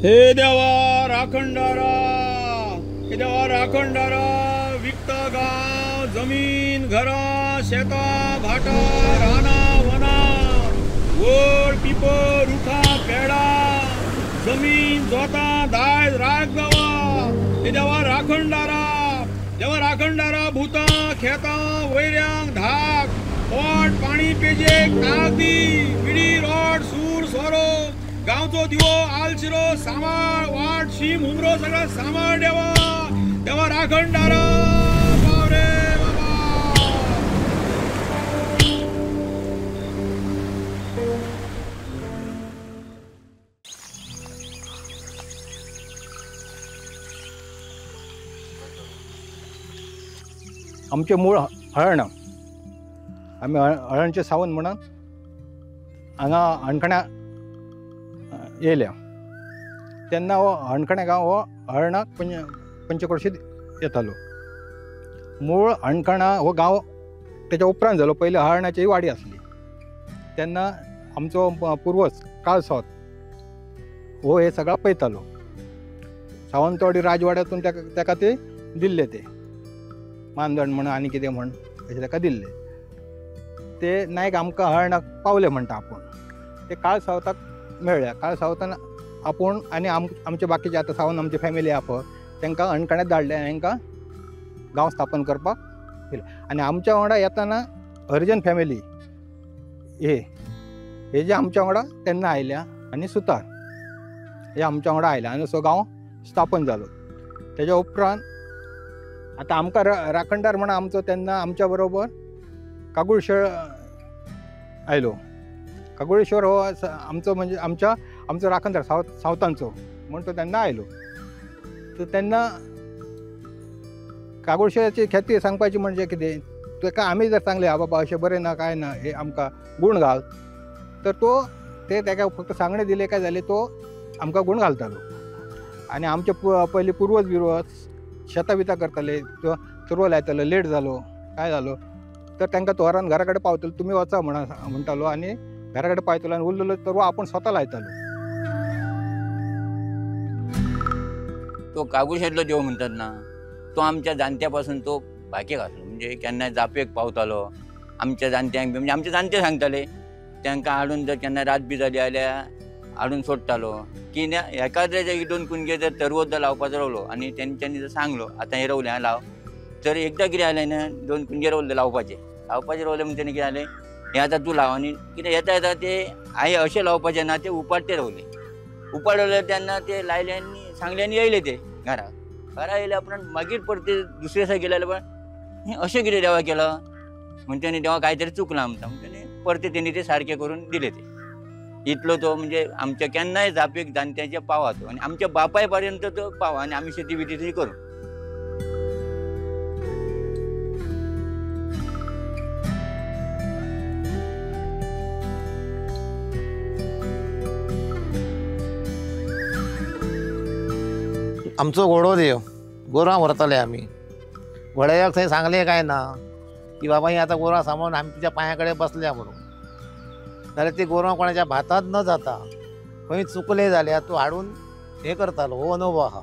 हे देवा राखणदारा, हे देवा राखणदारा, विकता गांव जमीन घरां शेतां भाटां रानां वनां वड पिपळ रुखां पेडां जमीन जोतां दायज राख देवा। हे देवा राखणदारा, देवा राखणदारा, भुतां खेतां वैऱ्यांक धाक पोट पाणी पेजेक ताक दी, विडी रोड सूर सोरो गांवचो दिवो आलशिरो सांबाळ वाट शीम हुमरो सगळा सांबाळ देवा। देवा राखणदारा पाव रे बाबा। आमचें मूळ हळर्ण, आमी हळर्णचे सावन म्हणून हांगा हणखण्या येयल्या तेन्ना हो हणखण्या गांव हो हळर्णाक पंचक्रोशीत येतालो। मूळ हणखणा हो गांव तेच्या उपरांत जालो, पयलीं हळर्णाची वाडी आसली। तेन्ना आमचो पुर्वज काळसावत हो हे सगळं पळयतालो। सावंतवाडी राजवाड्यातून ताका ते दिल्ले, ते मानधन म्हण आनी कितें म्हण अशें ताका दिल्ले। ते नायक आमकां हळर्णाक पावले म्हणटा आपूण, ते काळसावताक मेळ्ळ्या। काळसावतान आपूण आनी आमचे बाकीचे आतां सावन आमची फॅमिली आहा पळय तांकां हणखण्यात धाडले आनी तांकां गांव स्थापन करपाक दिलें। आनी आमच्या वांगडा येताना हरिजन फॅमिली हे जे आमच्या वांगडा तेन्ना आयल्या आनी सुतार हे आमच्या वांगडा आयल्या आनी असो गांव स्थापन जालो। तेज्या उपरांत आतां आमकां राखणदार म्हण आमचो तेन्ना आमच्या बरोबर कागुळशेळ आयलो। कागुळेश्वर हो आमचो म्हणजे आमच्या आमचो राखणदार सावतांचो म्हण तो तेन्ना आयलो। तर तेन्ना कागुळशेळाची ख्याती सांगपाची म्हणजे कितें, ताका आमी जर सांगलें हा बाबा अशें बरें ना काय ना हे आमकां गूण घाल, तर तो ते ताका फक्त सांगणें दिलें काय जालें तो आमकां गूण घालतालो। आनी आमचे पयलीं पुर्वज बिर्वज शेतां बितां करताले, चरवो लायतालो, लेट जालो काय जालो तर तांकां तो व्हरान घरा कडेन पावतलो, तुमी वचा म्हणटालो आनी घरा कडेन पावतलो आनी उरलेलो तरवो आपूण स्वता लायतालो। तो कागुळशेंतलो देव म्हणटात ना, तो आमच्या जाणट्या पासून तो भाकेक आसलो, म्हणजे केन्नाय जापेक पावतालो आमच्या जाणट्यांक, म्हणजे आमचे जाणटे सांगताले तांकां हाडून जर केन्ना रात बी जाली जाल्यार हाडून सोडटालो की ना एकाद्रे जर दोन कुणगे जर तरवो जर लावपाचो रावलो आनी तेंच्यांनी जर सांगलो आतां हें रोवलें लाव, तर एकदां कितें जालें ना दोन कुणगे रोवले लावपाचे रोवले म्हणून तेणी कितें जालें हें आतां तूं लाव आनी कितें येता येता ते हांवें अशें लावपाचें ना ते उपाडटे रोवले, उपाडवले तेन्ना ते लायले आनी सांगले आनी येयले ते घरा घरा येयले उपरांत मागीर परते दुसरे दिसा गेले जाल्यार पण हें अशें कितें देवा केलां म्हण तेणी देवा कांय तरी चुकलां आमकां म्हण तेणी परते तेणी ते सारकें करून दिले ते। इतलो तो म्हणजे आमच्या केन्नाय जापेक जाणट्यांच्या पावा तो आनी आमच्या बापाय पर्यंत तो पावा आनी आमी शेती बिती थंय करूं। आमचो घोडो देव गोरवां व्हरताले आमी, घोड्याक थंय सांगलें काय ना की बाबा ही आतां गोरवां सांबाळून आमी तुज्या पांया कडेन बसल्या म्हणून, जाल्यार ती गोरवां कोणाच्या भातांत न जाता खंय चुकले जाल्यार तूं हाडून हें करतालो। हो अनुभव आहा।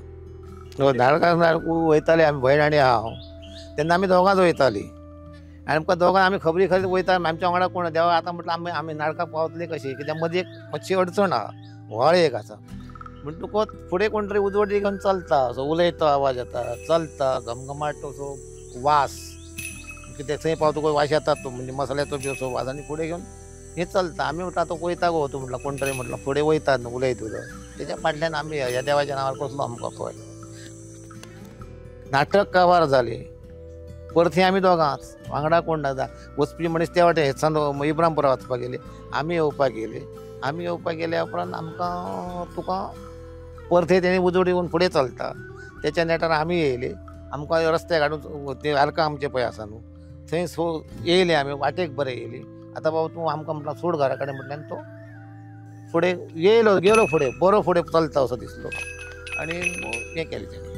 नाडकाक वयताले आमी, भयण आनी हांव, तेन्ना आमी दोगांच वयतालीं आनी आमकां दोगां आमी खबरी खरी वयता आमच्या वांगडा कोण देवा आतां म्हटलं आमी आमी नाडकाक पावतले कशी, कित्याक मदीं एक मातशी अडचण आहा, व्हाळ एक आसा म्हणटकूच फुडें कोण तरी उजवडी घेवन चलता असो उलयता, आवाज येता, चलता घमघमाट असो वास कितें थंय पावतकूच वास येता तो म्हणजे मसाल्याचो बी असो वास आनी फुडें घेवन हें चलता। आमी म्हटलं आतां वयता गो तूं म्हटलं कोण तरी म्हटलं फुडें वयता न्हू उलयत उलयत तेच्या फाटल्यान आमी ह्या देवाच्या नांवार कसलो आमकां कळ्ळो। नाटक काबार जालें, परती आमी दोगांच वांगडा कोण ना, वचपी मनीस त्या वाटेन हेसान इब्रामपुरा वचपाक गेले, आमी येवपाक गेले, आमी येवपाक गेल्या उपरांत आमकां तुका परते तेणी उजवडी येवन फुडें चलता तेच्या नेटार आमी येयले, आमकां रस्त्याक हाडून ते आर्कां आमचे पळय आसा न्हू थंय सो येयले आमी वाटेक बरें येयले। आतां बाबा तूं आमकां म्हटल्यार सोड घरा कडेन म्हटल्यार तो फुडें येयलो गेलो फुडें बरो फुडें चलता असो दिसलो आनी हें केलें तेणें।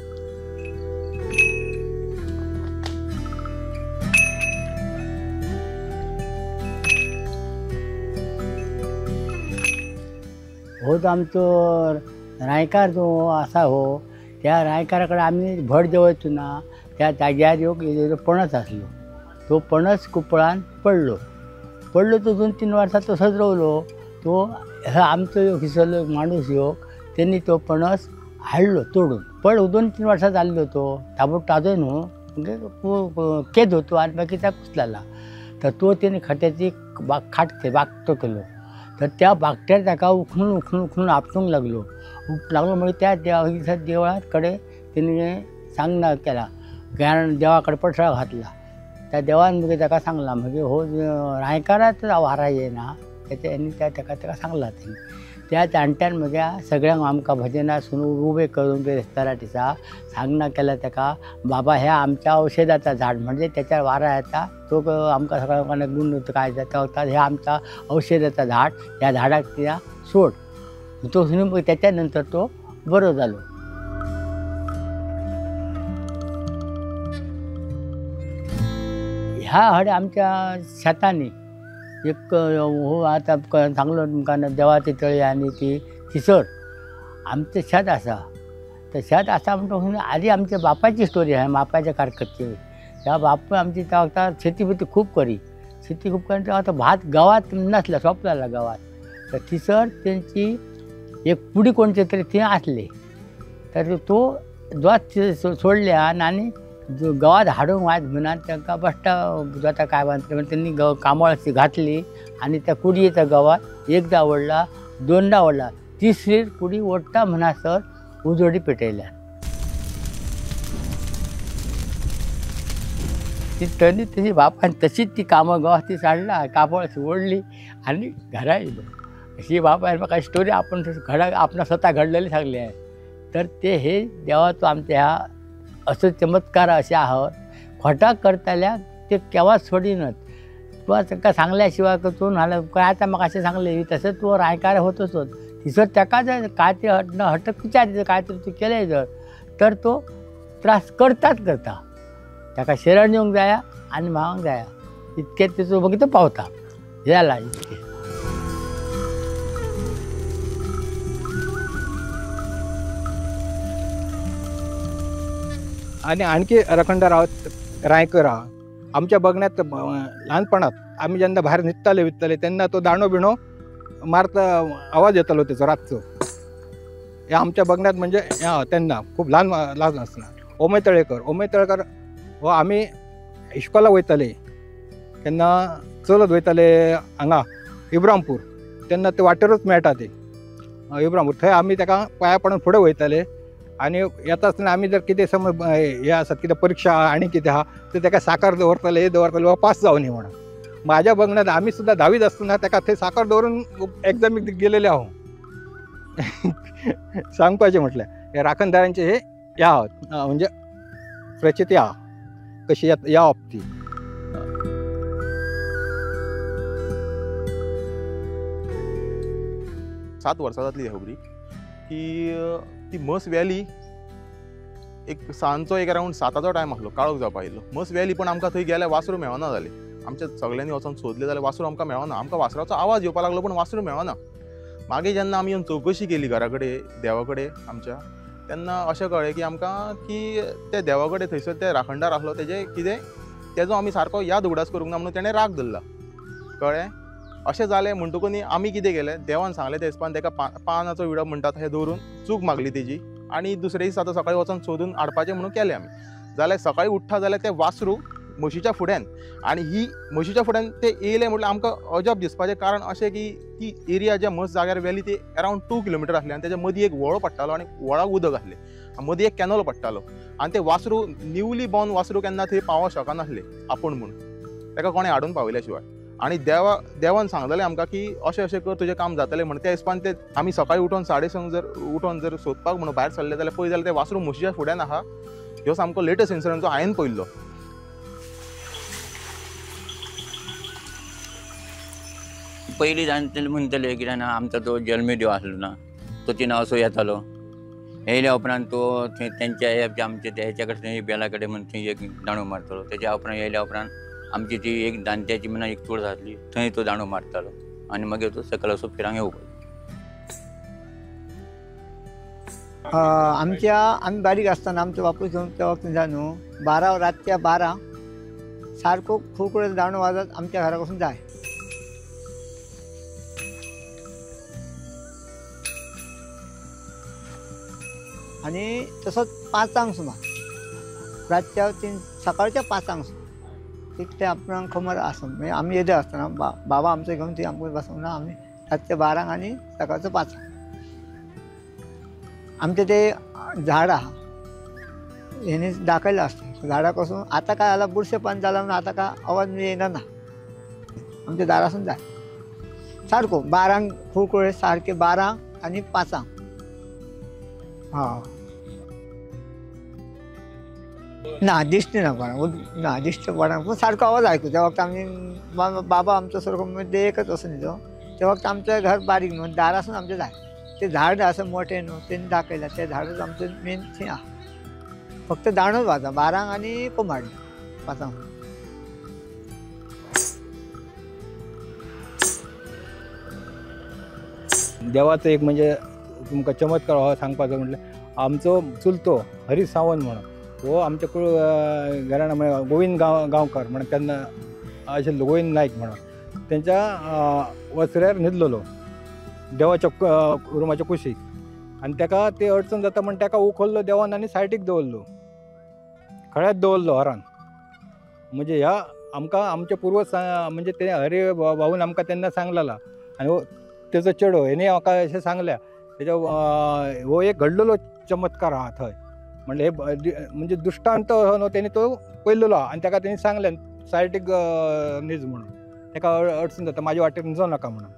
होच आमचो रायकार जो आसा हो त्या रायकारा कडेन आमी भट जेवयचो ना त्या जाग्यार एक पणस आसलो, तो पणस कुपळान पडलो पडलो तो 2-3 वर्सां तसोच रवलो। तो आमचो एक हिसलो माणूस योग तेणी तो पणस हाडलो तोडून, पण 2-3 वर्सां जाल्लो तो ताबो ताजो न्हू म्हणजे केद होतो आनी मागीर त्या कुसलाला। तर तो तेणी खट्याची खाट बागटो केलो, तर त्या बागट्यार ताका उखणून उखणून उखणून आपटूंक लागलो लागलो मागीर त्या देवा देवळा कडेन तेणी सांगना केला, कारण देवा कडेन पठरा घातला। त्या देवान मागीर ताका सांगला मागीर हो रायकाराच वारा येना तेचे आनी त्या ताका ताका सांगला तेणी। त्या जाणट्यान मागीर सगळ्यांक आमकां भजनां सुन उबे करून बेरेस्तारा दिसा सांगना केला ताका, बाबा ह्या आमच्या औषधाचा झाड म्हणजे त्याच्या वारा येता तो आमकां सगळ्यांक गुण काय जाता हे आमचा औषधाचा झाड, ह्या झाडाक त्या सोड तो सुन त्याच्या नंतर तो बरो जालो। ह्या हड आमच्या शेतांनी एक हो आतां सांगलो तुमकां देवाची तळी आनी ती थिसर आमचें शेत आसा। तर शेत आसा म्हणटा आदी आमच्या बापायची स्टोरी आहा, बापायच्या कारकतची। त्या बापूय आमची त्या वखतार शेती बिती खूब करी, शेती खूब करी आतां भात गांवांत नासला सोंपला गांवांत। तर थिसर तेंची एक पुडी कोणचे तरी थंय आसली, तर तो जोत सोडल्या आनी गांवांत हाडूंक वायट म्हणून तांकां बश्टा जाता काय बांदतले म्हणून तेंणी कांबळ अशी घातली आनी त्या कुडयेच्या गांवांत एकदां ओडला दोनदां ओडला तिसरी कुडी ओडटा म्हणसर उजोडी पेटयल्या। ती तरी तशी बापान तशीच ती कामां गांवांत ती साडला कांबळ अशी ओडली आनी घरा येयलो। अशी बापायन म्हाका स्टोरी आपूण घडा आपणा स्वता घडलेली सांगली आहे। तर ते हे देवाचो आमच्या ह्या असो चमत्कार अशें आहात खोटा करतल्याक ते केव्हाच सोडिनत। तुका तांकां सांगल्या शिवाय तूं नाल्यार काय आतां म्हाका अशें सांगलें तशें तूं रायकार होतच थिसर ताका जर काय तरी हट हटक विचार काय तरी तूं केलें जर तर तो त्रास करताच करता, ताका शरण येवंक जाया आनी मागूंक जाया इतकें तेचो मागीर तो पावता जाला इतकें। आनी आणखी राखणदार आहात रायकर आहा आमच्या बघण्यात ल्हानपणात आमी जेन्ना भायर न्हिदताले वित्ताले तेन्ना तो दांडो बिणो मारता आवाज येतालो तेचो रातचो, हे आमच्या बघण्यात म्हणजे तेन्ना खूब ल्हान ल्हान आसतना। ओमय तळेकर, ओमय तळेकर हो आमी इश्कोलाक वयताले तेन्ना चलत वयताले हांगा इब्रामपूर, तेन्ना ते वाटेरूच मेळटा ते इब्रामपूर, थंय आमी ताका पांया पडून फुडें वयताले आनी येता आसतना आमी जर कितें समज हें आसत कितें परिक्षा आहा आनी कितें आहा तर ताका साकर दवरताले हे दवरताले बाबा पास जावनी म्हणून। म्हाज्या बघण्यात आमी सुद्दां धावीत आसतना ताका थंय साकर दवरून एग्जामीक गेलेले आहो सांगपाचें म्हटल्यार हे राखणदारांचे हे ह्या म्हणजे प्रचिती आहा कशी ह्या बाबतींत। 7 वर्सां जातली खबरी की ती म्हस व्हेली एक सांजचो एक अरावंड 7 टायम आसलो, काळोख जावपा आयिल्लो। म्हस व्हेली पण आमकां थंय गेल्यार वासरूं मेळना जालें। आमच्या सगळ्यांनी वचोन सोदलें जाल्यार वासरूं आमकां मेळना। आमकां वासराचो आवाज येवपा लागलो पण वासरूं मेळना। मागीर जेन्ना आमी येवन चवकशी केली घरा कडेन देवा कडेन आमच्या, तेन्ना अशें कळ्ळें की आमकां की त्या देवा कडेन थंयसर ते राखणदार आसलो तेजें कितें तेजो आमी सारको याद उगडास करूंक ना म्हणून तेणें राग धरला, कळ्ळें। अशें जालें म्हणटकूच न्ही आमी कितें केलें, देवान सांगलें त्या हिसपान तेका पानाचो विडो म्हणटात हें दवरून चूक मागली तेजी आनी दुसरे दीस आतां सकाळीं वचोन सोदून हाडपाचें म्हणून केलें आमी। जाल्यार सकाळीं उठ्ठा जाल्यार तें वासरूं म्हशीच्या फुड्यान आनी ही म्हशीच्या फुड्यान ते येयलें म्हटल्यार आमकां अजाप दिसपाचें कारण अशें की ती एरिया ज्या म्हस जाग्यार व्हेली ती अरावंड 2 किलोमिटर आसली आनी तेच्या मदीं एक व्हळो पडटालो आनी व्हळाक उदक आसलें, मदीं एक कॅनल पडटालो आनी तें वासरूं न्यूली बॉर्न वासरूं केन्ना थंय पावोंक शकनासलें आपूण म्हूण, ताका कोणें हाडून पावयल्या शिवाय। आनी देवान सांगलेलें आमकां की अशें अशें कर तुजें काम जातलें म्हण। त्या हिसपान ते आमी सकाळीं उठोन 6:30 जर उठोन जर सोदपाक म्हणून भायर सरले जाल्यार पळय जाल्यार तें वासरूं म्हशीच्या फुड्यान आहा। ह्यो सामको लेटस्ट इन्सिडंट जो हांवें पळयल्लो। पयलीं जाणटेले म्हणटले कित्याक ना आमचो तो जल्मी देव आसलो ना तो तिना असो येतालो, येयल्या उपरांत तो थंय तेंच्या आमच्या हेच्या कडेन बेला कडेन म्हण थंय एक दांडो मारतालो। तेच्या उपरांत येयल्या उपरांत आमची ती एक दांत्याची म्हणा एक तुळस आसली थंय तो दांडो मारतालो आनी मागीर तो सकयल असो फिरांक येवपाचो। आमच्या आमी बारीक आसतना आमचो बापूय घेवन त्या वखत जाय न्हू 12 रातच्या 12 सारको खुळखुळे दांडो वाजत आमच्या घरा पासून जाय. आनी तसोच 5 सुमार रातच्या 3 सकाळच्या 5 सुमार तितलें आपणाक खबर आसून म्हणजे आमी येदे आसतना बाबा आमचो घेवन ती आमकां बसोवंक ना. आमी रातच्या 12 आनी सकाळचो 5 आमचें ते झाड आहा हेणी दाखयलें आसता झाडा पासून आतां काय जाला बुरशेपण जाला म्हणून आतां काय आवाज येयना ना. आमच्या दारासून जाय सारको 12 खुळखुळे सारके 12 आनी 5. हा ना दिश्टी ना कोणाक ना दिश्टी कोणाक पूण सारको आवाज आयकू. त्या वखत आमी बाबा आमचो सारको म्हणजे एकच असो न्ही तो त्या वखत आमचें घर बारीक न्हू दारासून आमचें जाय ते झाड आसा मोठें न्हू तेणी दाखयलां तें झाडूच आमचें मेन थंय आहा. फक्त दांडोच वाजा 12 आनी कोमाड 5. देवाचो एक म्हणजे तुमकां चमत्कार हो सांगपाचो म्हटल्यार आमचो चुलतो हरी सावंत म्हणून हो आमच्या कुळ घराणा म्हणजे गोविंद गांवकर म्हणून तेन्ना आशिल्लो गोविंद नायक म्हणून तेंच्या वसऱ्यार न्हिदलेलो देवाच्या रुमाच्या कुशीक आनी तेका ती अडचण जाता म्हण तेका उखल्लो देवान आनी सायडीक दवरलो खळ्यात दवरलो हरान. म्हणजे ह्या आमकां आमचे पुर्वज म्हणजे ते हरी भाऊन आमकां तेन्ना सांगलेला आनी तेजो चेडो हेणी म्हाका अशें सांगल्या तेजो हो एक घडलेलो चमत्कार आहा थंय. म्हणल्यार हे म्हणजे दृश्टांत हो न्हू तेणी तो पयलेलो आहा आनी तेका तेणी सांगलें सायडीक न्हीज म्हणून तेका अडचण जाता म्हाजे वाटेर न्हिजो नाका म्हणून.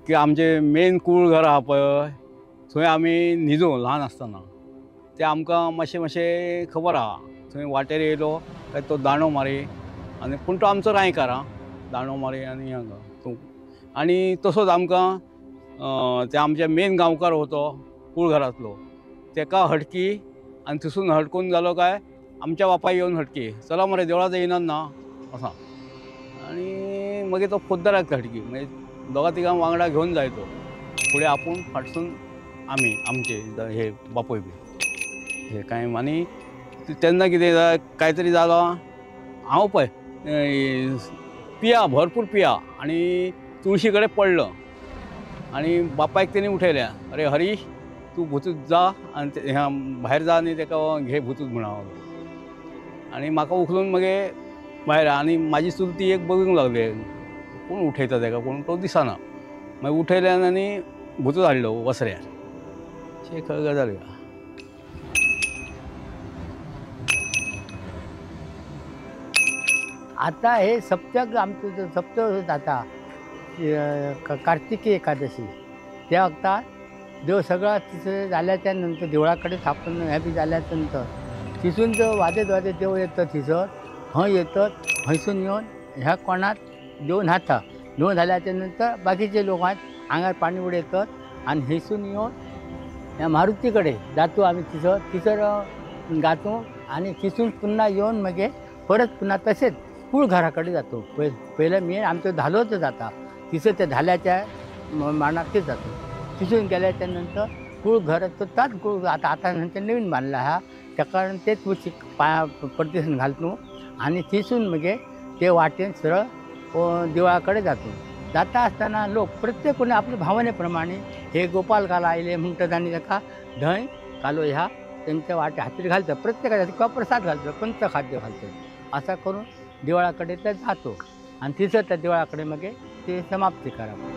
की आमचें मेन कूळ घर आहा पळय थंय आमी न्हिजो ल्हान आसतना तें आमकां मातशें मातशें खबर आहा. थंय वाटेर येयलो काय तो दांडो मारी आनी पूण तो आमचो रायकार आं दांडो मारी आनी हांगा आनी तसोच आमकां ते आमचे मेन गांवकार होतो कूळ घरांतलो तेका हटकी आनी थंयसून हटकून जालो काय आमच्या बापाय येवन हटकी चला मरे देवळां येयनात ना असां आनी मागीर तो फोद्दाराक हटकी मागीर दोगा तिगां वांगडा घेवन जाय तो फुडें आपूण फाटसून आमी आमचे हे बापूय बी हे काय. आनी तेन्ना कितें काय तरी जालो हांव पळय पिया भरपूर पिया आनी तुळशी कडेन पडलो आनी बापायक तेणी उठयलें अरे हरीश तूं भुतूत जा आनी ह्या भायर जा आनी तेका घे भुतूत म्हणून हांव आनी म्हाका उखलून मागीर भायर आनी म्हाजी चुलती एक बघूंक लागली कोण उठयता तेका कोण तो दिसना. मागीर उठयल्यान आनी भुतूत हाडलो वसऱ्यार अशें एक गजाल. आता हे सप्तक आमचं सप्तक जाता कार्तिकी एकादशी त्या वखतार देव सगळा तिथं जाल्याच्या नंतर देवळाकडे थापून हे बी जाल्याच्या नंतर तिथून जो वाजत वाजत देव येतात थंयसर हय येतात हंयसून येवन ह्या कोणात देव न्हाता. न्हू जाल्याच्या नंतर बाकीचे लोक आंगार पाणी उडयतात आनी हंयसून येवन ह्या मारुती कडेन जातो आमी थंयसर थंयसर गातो आनी थंयसून पुन्हा येवन मागीर परत पुन्हा तशेंच कूळ घरा कडेन जातो. पयलें मेन आमचो धालोच जाता थंयसर त्या धाल्याच्या मांडार ते जातो. तिथून गेल्याच्या नंतर कूळ घर तो ताच कूळ आतां आतां नंतर नवीन बांदला आहा त्या कारण ते तुळशी पांया प्रदक्षिण घालतो आनी थंयसून मागीर ते वाटेन सरळ देवळा कडेन जातो. जाता आसतना लोक प्रत्येक कोणी आपल्या भावने प्रमाणे हे गोपाल काला आयले म्हणटात आनी ताका धंय कालो ह्या तेंच्या वाटे हातीर घालतात प्रत्येकाच्या किंवा प्रसाद घालतात पंचखाद्य घालतात असा करून देवळा कडेन ते जातो आनी थंयसर त्या देवळा कडेन मागीर ते समाप्ती करप.